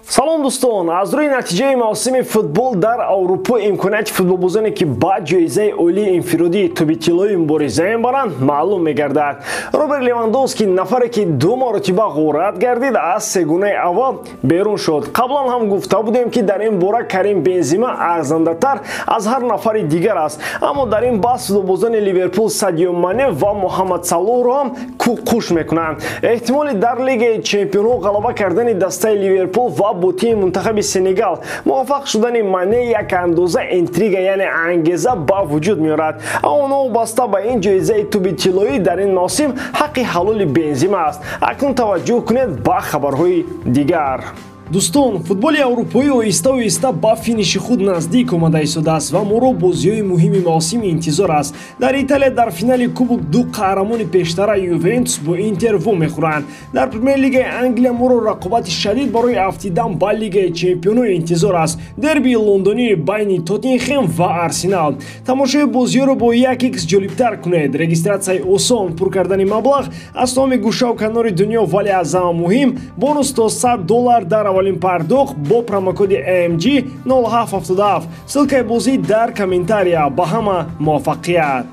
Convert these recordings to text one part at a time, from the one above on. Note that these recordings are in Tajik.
Салом, дӯстон! Аз рӯи натиҷаи мавсими футбол дар Аврупо имконияти футболбозоне, ки ба ҷоизаи олии инфиродии тӯби тиллоӣ мубориза мебаранд, маълум мегардад. Роберт Левандовски, нафаре ки ду маротиба ғорат гардид, аз сегунаи аввал берун шуд. Қаблан ҳам гуфта будем, ки дар ин бора Карим Бензима арзандатар аз ҳар нафари дигар аст, аммо дар ин баҳс футболбозони Ливерпул Садио Мане ва Муҳаммад Салоҳро ҳам кӯққуш мекунанд. Эҳтимоли дар Лигаи чемпионҳо ғалаба кардани дастаи Ливерпул ва бо тими мунтахаби Сенегал муваффақ шудани Мане як андоза интрига, яъне ангеза ба вуҷуд меорад. Аммо новобаста ба ин, ҷоизаи тӯби тиллоӣ дар ин мавсим ҳаққи ҳалоли Бензима аст. Акнун таваҷҷӯҳ кунед ба хабарҳои дигар. Дӯстон, футболи аврупоӣ оҳиста оҳиста ба финиши худ наздик омада истодааст ва моро бозиҳои муҳими мавсим интизор аст. Дар Италия дар финали кубок ду қаҳрамони пештара Ювентус бо Интер вомехӯранд. Дар Премер-лигаи Англия моро рақобати шадид барои афтидан ба Лигаи чемпионҳо интизор аст, дербии лондонии байни Тоттенхем ва Арсенал. Тамошои бозиҳоро бо 1x ҷолибтар кунед. Регистратсияи осон, пур кардани маблағ аз тамоми гӯшаву канори дунё, вале аз ҳама муҳим бонус то 100 доллар дар аввалин пардохт бо промокоди AMG 0777. Ссылкаи бозӣ дар комментария. Ба ҳама муваффақият!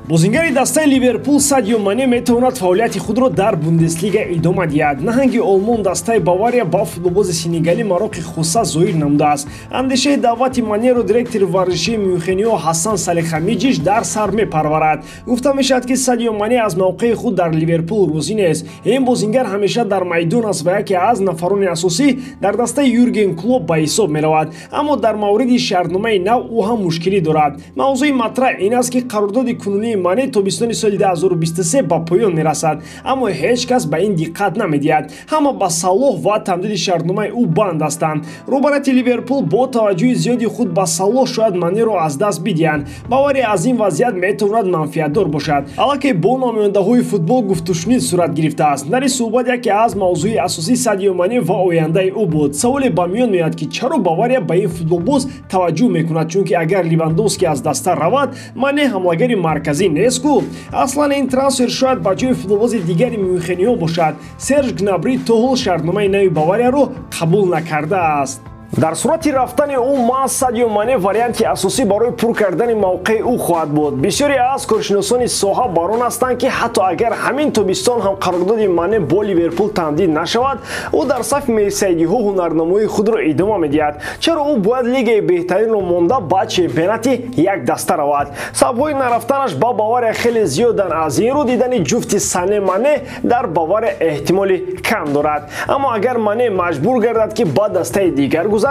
Бозингари дастаи Ливерпул Садио Мане метавонад фаъолияти худро дар Бундеслига идома диҳад. Наҳанги олмон, дастаи Бавария ба футболбози сенегалӣ мароқи хоса зоҳир намудааст. Андешаи даъвати Манеро директори варзишии мюнхениҳо Ҳасан Салихамиҷиш дар сар мепарварад. Гуфта мешавад, ки Садио Мане аз мавқеи худ дар Ливерпул розӣ нест. Ин бозингар ҳамеша дар майдон аст ва яке аз нафарони асосӣ дар дастаи Юрген Клоп ба ҳисоб меравад, аммо дар мавриди шартномаи нав ӯ ҳам мушкилӣ дорад. Мавзӯи матраҳ ин аст, ки қарордоди кунунии Мане тобистони соли 2023 ба поён мерасад, аммо ҳеҷ кас ба ин диққат намедиҳад. Ҳама ба Салоҳ ва тамдиди шартномаи ӯ банд ҳастанд. Роҳбарияти Ливерпул бо таваҷҷӯҳи зиёди худ ба Салоҳ шояд Манеро аз даст бидиҳанд. Бавария аз ин вазъият метавонад манфиатдор бошад. Аллакай бо намояндаҳои футбол гуфтушунид сурат гирифтааст. Дар ин суҳбат яке аз мавзӯи асосӣ Садио Мане ва ояндаи ӯ буд. Саволе ба миён меояд, ки чаро Бавария ба ин футболбоз таваҷҷӯҳ мекунад, чунки агар Левандовски аз даста равад, Мане ҳамлагари марказӣ нест ку. Аслан ин трансфер шояд ба ҷои футболбози дигари мюнхениҳо бошад. Серж Гнабри то ҳол шартномаи нави Баварияро қабул накардааст. Дар сурати рафтани ӯ маҳз Садио Мане варианти асосӣ барои пур кардани мавқеи ӯ хоҳад буд. Бисёре аз коршиносони соҳа бар он ҳастанд, ки ҳатто агар ҳамин тобистон ҳам қарордоди Мане бо Ливерпул тамдид нашавад, ӯ дар сафи мерсайдиҳо ҳунарнамоии худро идома медиҳад. Чаро ӯ бояд лигаи беҳтаринро монда ба чемпионати як даста равад? Сабабҳои нарафтанаш ба Бавария хеле зиёданд. Аз ин рӯ дидани ҷуфти Сане Мане дар Бавария эҳтимоли кам дорад. Аммо агар Мане маҷбур гардад, ки ба дастаи дигар гузарад,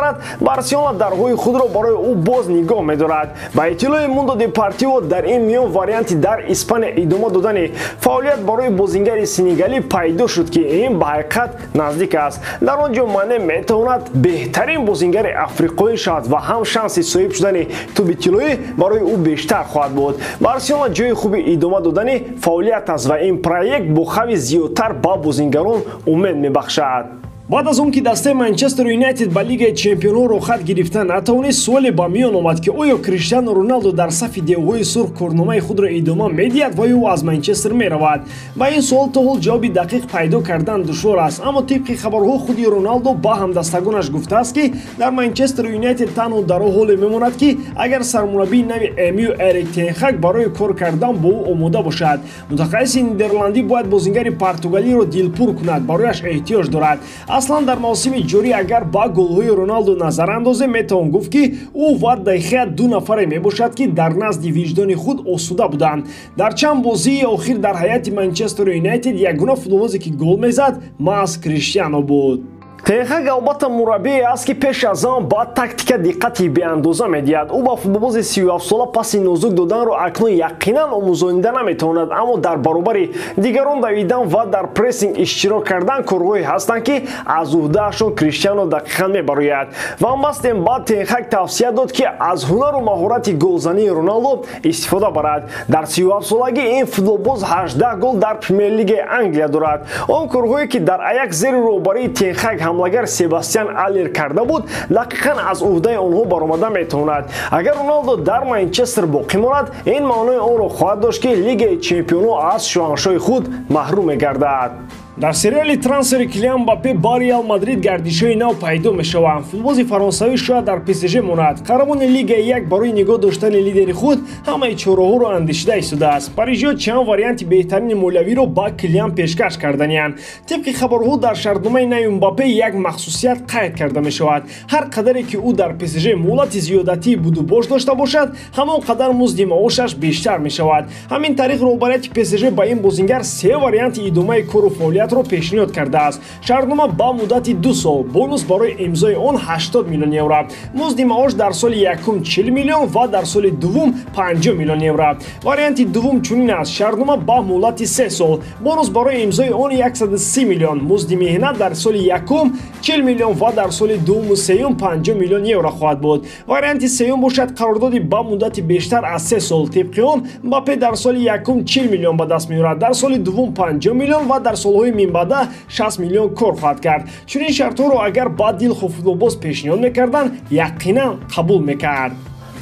Барселона дарҳои худро барои ӯ боз нигоҳ медорад. Ба иттилои Мундо Депортиво, дар ин миён варианти дар Испания идома додани фаъолият барои бозингари сенегалӣ пайдо шуд, ки ин ба ҳақиқат наздик аст. Дар он ҷо Мане метавонад беҳтарин бозингари африқоӣ шавад ва ҳам шанси соҳиб шудани тӯби тиллоӣ барои ӯ бештар хоҳад буд. Барселона ҷои хуби идома додани фаъолият аст ва ин проект бо хави зиёдтар ба бозингарон умед мебахшад. Баъд аз он ки дастаи Манчестер Юнайтед ба Лигаи чемпионҳо роҳхат гирифта натавонист, суоле ба миён омад, ки оё Криштиану Роналдо дар сафи девҳои сурх корномаи худро идома медиҳад ва ё ӯ аз Манчестер меравад. Ба ин суол то ҳол ҷавоби дақиқ пайдо кардан душвор аст, аммо тибқи хабарҳо худи Роналдо ба ҳамдастагонаш гуфтааст, ки дар Манчестер Юнайтед танҳо дар он ҳоле мемонад, ки агар сармураббии нави МЮ Эрик Тенхак барои кор кардан бо ӯ омода бошад. Мутахассиси нидерландӣ бояд бозингари португалиро дилпур кунад, барояш эҳтиёҷ дорад. Аслан дар мавсими ҷорӣ агар ба голҳои Роналдо назар андозем, метавон гуфт, ки ӯ ва Де Хеа ду нафаре мебошад, ки дар назди виҷдони худ осуда буданд. Дар чанд бозии охир дар ҳайати Манчестер Юнайтед ягона футболбозе, ки гол мезад, маҳз Криштиано буд. Тенхак албатта мураббие аст, ки пеш аз он ба тактика диққати беандоза медиҳад. Ӯ ба футболбози 37сола паси нозук доданро акнун яқинан омӯзонида наметавонад, аммо дар баробари дигарон давидан ва дар прессинг иштирок кардан корҳое ҳастанд, ки аз уҳдаашон Криштиано дақиқан мебарояд. Ван Бастен ба Тенхак тавсия дод, ки аз ҳунару маҳорати голзании Роналдо истифода барад. Дар 37солагӣ ин футболбоз 18 гол дар Премер-лигаи Англия дорад. Он корҳое, ки дар Аякс зери роҳбарии Тенхак ҳамлагар Себастьян Аллер карда буд, дақиқан аз уҳдаи онҳо баромада метавонад. Агар Роналдо дар Манчестер боқӣ монад, ин маънои онро хоҳад дошт, ки Лигаи чемпионҳо аз шоҳаншоҳи худ маҳрум мегардад. Дар сериали трансфери Килиан Мбаппе ба Реал Мадрид гардишҳои нав пайдо мешаванд. Футболбози фаронсавӣ шояд дар ПСЖ монад. Қаҳрамони Лигаи 1 барои нигоҳ доштани лидери худ ҳамаи чораҳоро андешида истодааст. Парижиҳо чанд варианти беҳтарини молиявиро ба Килиан пешкаш карданианд. Тибқи хабарҳо, дар шартномаи нави Мбаппе як махсусият қайд карда мешавад. Ҳар қадаре ки ӯ дар ПСЖ муҳлати зиёдатии будубош дошта бошад, ҳамон қадар музди маошаш бештар мешавад. Ҳамин тариқ, роҳбарияти ПСЖ ба ин бозингар се варианти идомаи кору фаъолиятро пешниҳод кардааст. Шартнома ба муддати 2 сол, бонус барои имзои он 80 миллион евро, музди маош дар соли якум 40 миллион ва дар соли дуввум 50 миллион евро. Варианти дуввум чунин аст: шартнома ба муҳлати 3 сол, бонус барои имзои он 130 миллион, музди меҳнат дар соли якум 40 миллион ва дар соли дуввуму сеюм 50 миллион евро хоҳад буд. Варианти сеюм бошад қарордоди ба муддати бештар аз 3 сол. Тибқи он Мбаппе дар соли якум 40 миллион ба даст меорад, дар соли дуввум 50 миллион ва дар солҳои минбаъда 60 миллион кор хоҳад кард. Чунин шартҳоро агар ба дилхоҳ футболбоз пешниҳод мекарданд, яқинан қабул мекард.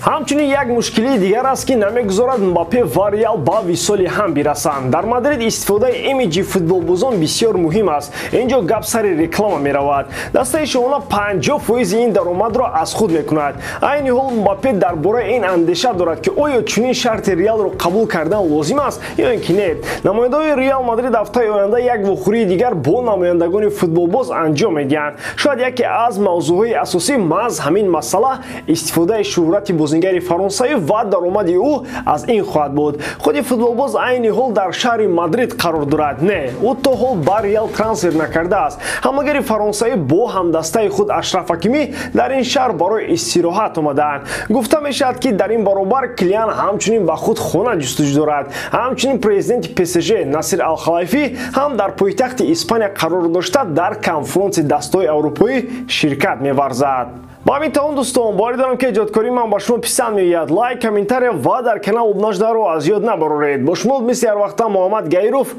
Ҳамчунин як мушкилии дигар аст, ки намегузорад Мбаппе ва Реал ба висоли ҳам бирасанд. Дар Мадрид истифодаи имиҷи футболбозон бисёр муҳим аст. Инҷо гап сари реклама меравад. Дастаи шоҳона 50% ин даромадро аз худ мекунад. Айни ҳол Мбаппе дар бораи ин андеша дорад, ки оё чунин шарти Реалро қабул кардан лозим аст ё ин ки не. Намояндаҳои Реал Мадрид ҳафтаи оянда як вохӯрии дигар бо намояндагони футболбоз анҷом медиҳанд. Шояд яке аз мавзӯъҳои асосӣ маҳз ҳамин масъала истифодаи шӯҳрати бозингари фаронсавӣ ва даромади ӯ аз ин хоҳад буд. Худи футболбоз айни ҳол дар шаҳри Мадрид қарор дорад. Не, ӯ то ҳол ба Реал трансфер накардааст. Ҳамлагари фаронсавӣ бо ҳамдастаи худ Ашраф Ҳакимӣ дар ин шаҳр барои истироҳат омадаанд. Гуфта мешавад, ки дар ин баробар Килиан ҳамчунин ба худ хона ҷустуҷӯ дорад. Ҳамчунин президенти ПСЖ Насир Алхалайфӣ ҳам дар пойтахти Испания қарор дошта, дар конфронси дастаҳои аврупоӣ ширкат меварзад. Ба ҳамин тамом, дӯстон, боварӣ дорам, ки эҷодкории ман ба шумо писанд меояд. Лайк, комментария ва дар канал обуна шуданро аз ёд набароред. Бо шумо мисли ҳар вақта Муҳаммад Гаиров.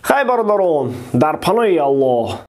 Хай, бародарон, дар паноҳи Аллоҳ.